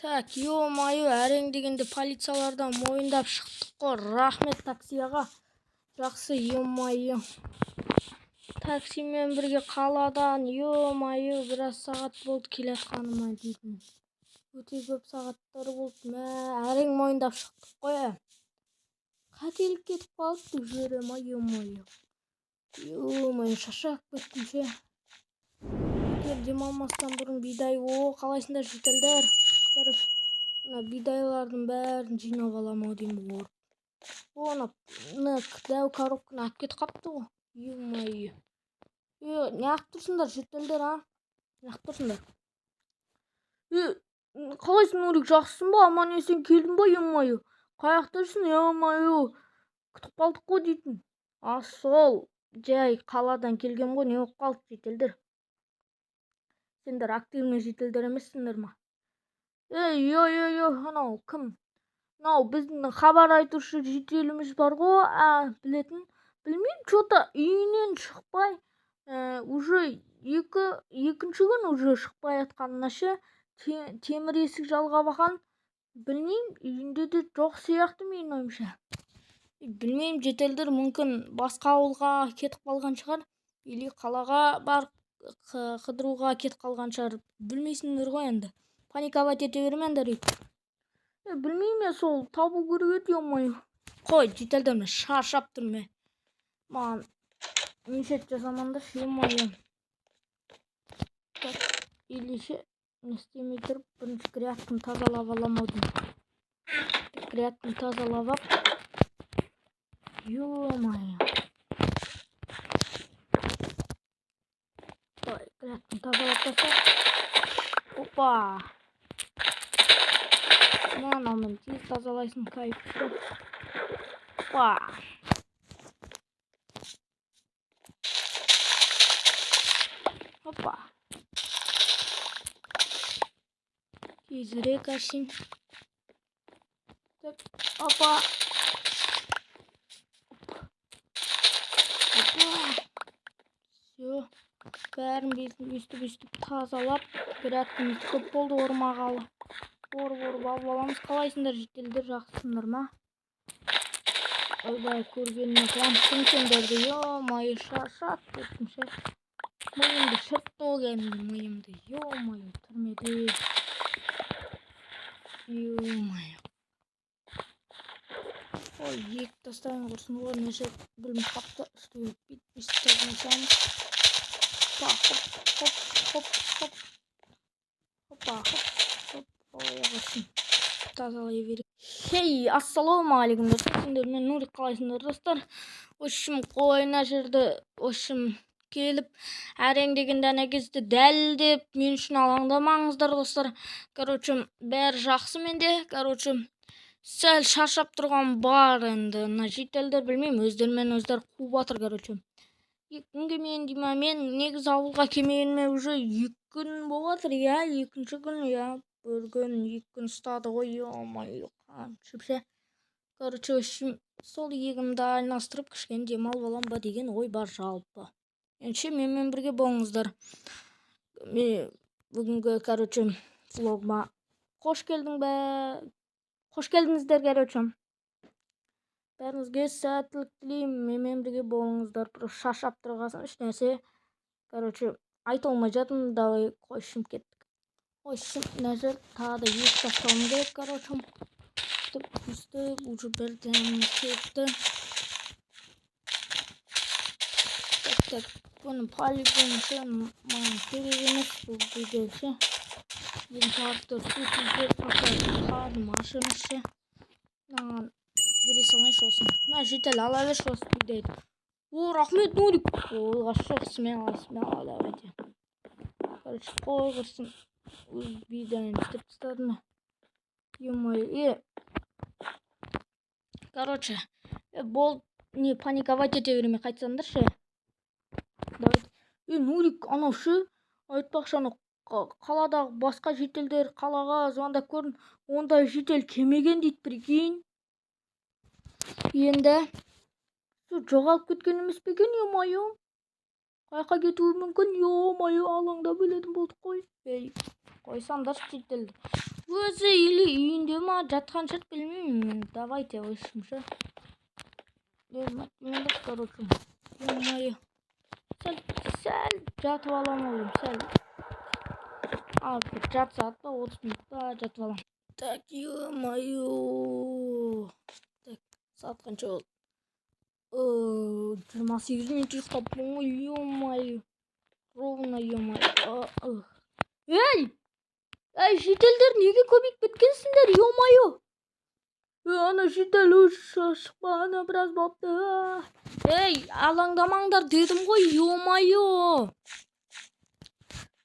Так, ё-моё, әрең дегенде полициялардан мойындап шықтық қой. Рахмет такси аға. Жақсы, ё-моё. Таксимен бірге қаладан, ё-моё, біраз сағат болды келатқаныма дейтін. Өте көп сағаттар болды. Мә, әрең мойындап шықтық қой. Ә. Қателік кетіп қалды деп жібере ма, ё-моё. Ё-моё, шаршап кеттім ше. Егер демалмастан бұрын бидай, о, қалайсыңдар, жительдер? Короче, мына бидайлардың бәрін жинап аламын ау деймін, орып. О, мына дәу коробканы алып кетіп қапты ғой. Ё-моё. Е, неғып тұрсыңдар, жительдер, а? Неғып тұрсыңдар? Е, қалайсың, Нурик, жақсысың ба? Аман есен келдің ба, ё-моё? Қай жақта жүрсің, ё-моё? Күтіп қалдық қой дейтін. А, сол, жай қаладан келгем ғой, не болып қалды, жительдер? Сендер активный жительдер емессіңдер ма? Ей, ё, ё, ё, анау кім? Мынау біздің хабар айтушы жителіміз бар ғой, а, білетін. Білмеймін, че-то үйінен шықпай, уже екінші күн уже шықпай жатқанына ше, темір есік жалғап алған. Білмеймін, үйінде де жоқ сияқты менің ойымша. Білмеймін, жительдер, мүмкін басқа ауылға кетіп қалған шығар, или қалаға барып қыдыруға кетіп қалған шығар. Білмейсіңдер ғой енді. Паниковать ете бермеңдер өйтіп. Е, білмеймін, мен сол табу керек еді, ё-моё. Қой, жительдер, мен шаршап тұрмын. Маған мешет жасамаңдаршы, ё-моё. Так, или ше, не істемей тұрып, бірінші грядканы тазалап аламын ау деймін. Грядканы тазалап алып, ё-моё. Давай, грядканы тазалап тастайық. Опа! Мынаумен тез тазалайсың, кайф. Опа! Опа! Тезірек ашайын. Так, опа! Опа! Все. Бәрін өйстіп өйстіп тазалап, грядкамыз көп болды ормағалы. Орып-орып алып аламыз. Қалайсыңдар, жительдер, жақсысыңдар ма? Ойбай, көргеніме қуаныштымын сендерді. Ё-моё, шаршап кеттім ше. Миымды шіртті ғой кәдімгі миымды. Ё-моё, түрмеде. Ё-моё. Ой, екі тастайын құрсын ғой, мына жер білініп қапты. Үстіге бүйтіп өйстіп тазаласамыз. Опа, хоп, хоп, хоп, хоп. Опа, хоп, хоп. Ой, құрсын. Тазалай берейік. Хей, ассалаумағалейкум, достар. Сендермен Нурик, қалайсыңдар, достар? В общем, қой, мына жерді, в общем, келіп, әрең дегенде ана кезді дәлелдеп, мен үшін алаңдамаңыздар, достар. Короче, бәрі жақсы менде. Короче, сәл шаршап тұрған бар енді. Мына жительдер, білмеймін, өздерімен өздері қуып жатыр, короче. 2 күн келмейін дей ма? Мен негізі ауылға келмегеніме уже 2 күн болып жатыр, иә, екінші күн, иә, бір күн, 2 күн ұстады ғой, ё-моё, қаншып ше. Короче, в общем, сол егімді айналыстырып, кішкене демалып алам ба деген ой бар жалпы. Ендеше менімен бірге болыңыздар. Мен бүгінгі, короче, влогыма қош келдің бе? Қош келдіңіздер, короче. Бәріңізге сәттілік тілеймін. Менімен бірге болыңыздар. Просто шаршап тұрғасын еш нәрсе, короче, айта алмай жатырмын. Давай, қойшым, кеттік. Қойшым, мына жер тағы да екі тастауым керек, короче. Өстіп, өстіп, уже бір дәміміз кетті. Так, так, бұны по-любому ше, маған керек емес бұл видео ше. Енді артық су тиіп, пока қарным аш емес ше. Маған бере салайыншы осыны. Мына житель, ала берші осы бидайды. О, рахмет, Нурик. Ой, жоқ, смело, смело, давайте. Короче, қой құрсын. Өз бидайын істеп тастадым. Ё-моё, е. Короче, бол, не паниковать ете бермей қайтсаңдаршы. Давайте. Е, Нурик, анау ше, айтпақшы, анау қаладағы басқа жительдер қалаға звондап көрдім. Ондай житель келмеген дейді, прикинь. Енді жоғалып кеткен емес пе екен, ё-моё? Қаяққа кетуі мүмкін, ё-моё, алаңдап өлетін болдық қой. Ей, қойсаңдаршы, житель. Өзі или үйінде ма жатқан шығар, білмеймін. Давайте ше. Короче, ё, сәл сәл жатып аламын ау деймін, сәл аз, бір жарты сағат па, 30 минут па жатып аламын. Так, ё-моё, так, сағат қанша болды? 28 минут ұйықтаппын ғой, ё-моё, ровно, ё-моё. Ей, ей, жительдер, неге көбейіп кеткенсіңдер, ё-моё? Ей, ана житель шықпағанына біраз болыпты. Ей, алаңдамаңдар дедім ғой, ё-моё.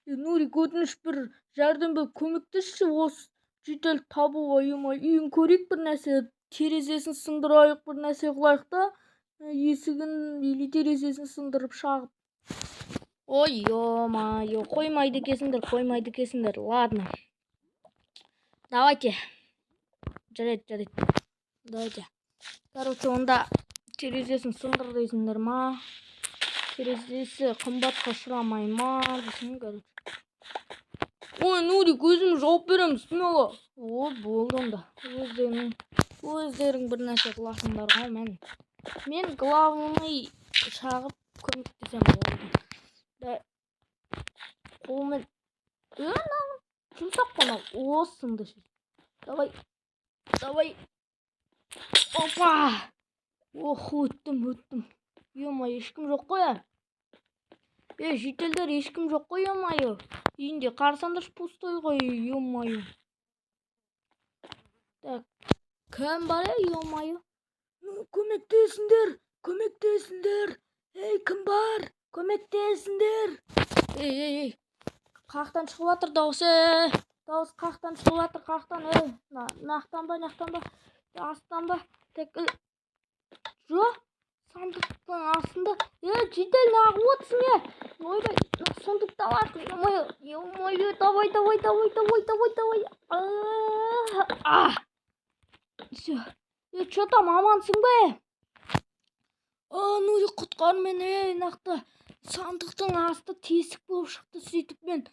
Нурик, өтініш, бір жәрдем беріп көмектесші осы житель табуға, ё-моё. Үйін көрейік, бір нәрсе, терезесін сындырайық, бір нәрсе қылайық та, есігін или терезесін сындырып, шағып. Ой, ё-моё, қоймайды екенсіңдер, қоймайды екенсіңдер. Ладно, давайте, жарайды, жарайды, давайте. Короче, онда терезесін сындыр дейсіңдер ма? Терезесі қымбатқа ұшырамай ма дейсің, короче. Ой, Нурик, өзім жауап беремін, смело. О, болды онда, өздерің бір нәрсе қыласыңдар ғой. Мен главный шағып көмектесемін, болды да. Қолмен, е, мынау жұмсақ қой мынау. О, сынды. Давай, давай, опа! Ох, өттім, өттім, ё-моё. Ешкім жоқ қой, е, жительдер, ешкім жоқ қой, ё-моё, үйінде. Қарасаңдаршы, пустой ғой, ё-моё. Так, кім бар, е, ё-моё? Көмектесіңдер, көмектесіңдер! Ей, кім бар, көмектесіңдер! Ей, ей, ей, қаяқтан шығып жатыр дауыс, е? Дауыс қаяқтан шығып жатыр, қаяқтан, ей? Мына ба, мына ба, астан ба? Так, жоқ, сандықтың астында. Е, житель, неғып отырсың, е? Ойбай, мына сундукты алайық, ё-моё, ё-моё. Давай, давай, давай, давай, давай, давай. А, все. Е, че там, амансың ба, е? А, Нурик, құтқар мені, ей. Нақты сандықтың асты тесік болып шықты, сөйтіп мен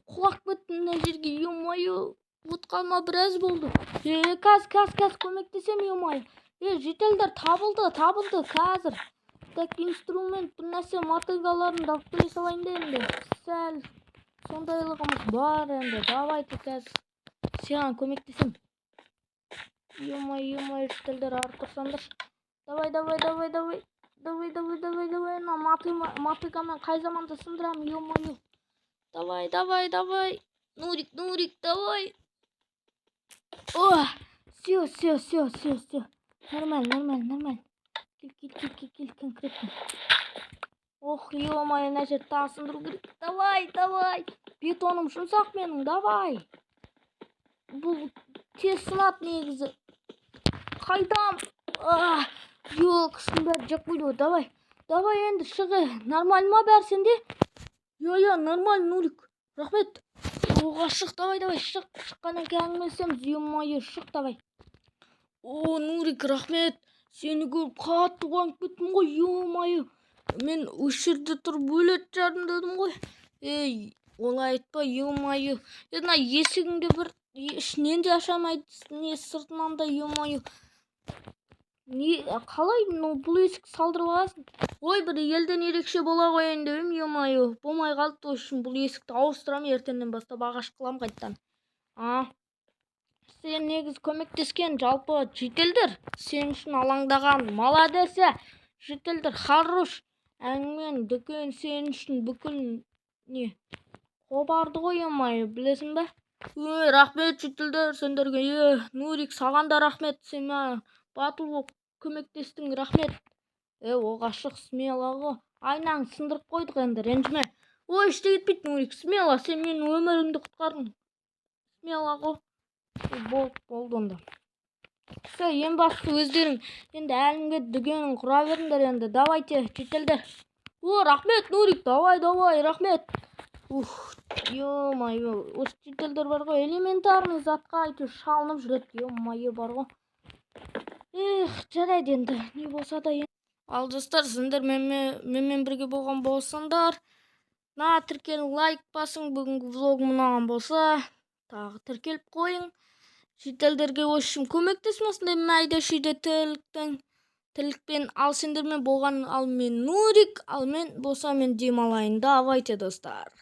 құлап кеттім мына жерге, ё-моё. Құтқарма, біраз болды. Е, қазір, қазір, қазір көмектесемін, ё-моё. Е, жительдер, табылды, табылды, қазір. Так, инструмент, бір нәрсе, мотыгаларын алып келе салайын да, енді сәл сондайлығымыз бар енді. Давайте, қазір саған көмектесемін, ё-моё, ё-моё. Жительдер, ары тұрсаңдаршы. Давай, давай, давай, давай, давай, давай, давай, давай. Мына мотыгамен қай заманда сындырамын, ё-моё? Давай, давай, давай, Нурик, Нурик, давай. О, все, все, все, все, все, нормально, нормально, нормально. Кел, кел, кел, кел, кел, конкретно. Ох, ё-моё, мына жерді тағы сындыру керек. Давай, давай, бетоным жұмсақ менің. Давай, бұл тез сынады негізі. Қайдам? А, жоқ, күштің бәрі жеп қойды ғой. Давай, давай, енді шық. Нормально ма бәрі сенде? Иә, иә, нормально, Нурик, рахмет. Оға, шық, давай, давай, шық. Шыққаннан кейін әңгімелесеміз, ё-моё. Шық, давай. О, Нурик, рахмет. Сені көріп қатты қуанып кеттім ғой, ё-моё. Мен осы жерде тұрып өлетін шығармын дедім ғой. Ей, олай айтпа, ё-моё. Е, мына есігіңде бір ішінен де аша алмайды, не сыртынан да, ё-моё. Не, қалай, ну, бұл есікті салдырып аласың? Ой, бір елден ерекше бола қояйын деп едім, ё-моё, болмай қалды. В общем, бұл есікті ауыстырамын, ертеңнен бастап ағаш қыламын қайтадан. А сен негізі көмектескен, жалпы жительдер сен үшін алаңдаған. Молодец, жительдер, хорош. Әңгіменің дүкен сен үшін бүкіл не қобарды ғой, ё-моё, білесің ба? Ой, рахмет, жительдер, сендерге. Е, Нурик, саған да рахмет, сен маған батыл болып көмектестің, рахмет. Е, оға шық, смело ғой. Айнаңды сындырып қойдық енді, ренжіме. Ой, ештеңе етпейді, Нурик, смело, сен менің өмірімді құтқардың, смело ғой. Болды, болды онда, все. Ең бастысы, өздерің енді әлімге дүкенін құра беріңдер енді. Давайте, жительдер. О, рахмет, Нурик, давай, давай, рахмет. Ух, ё-моё, осы жительдер бар ғой, элементарный затқа әйтеуір шалынып жүреді, ё-моё, бар ғой. Эх, жарайды енді, не болса да. Ал, достар, сендер менімен бірге болған болсаңдар, мына тіркеліп, лайк басың. Бүгінгі влогым ұнаған болса, Тағы тіркеліп қойың. Шетелдерге, в общем, көмектесін осындай майда шүйде тірлікпен. Ал сендермен болған ал мен, Нурик. Ал мен болса, мен демалайын. Давайте, достар.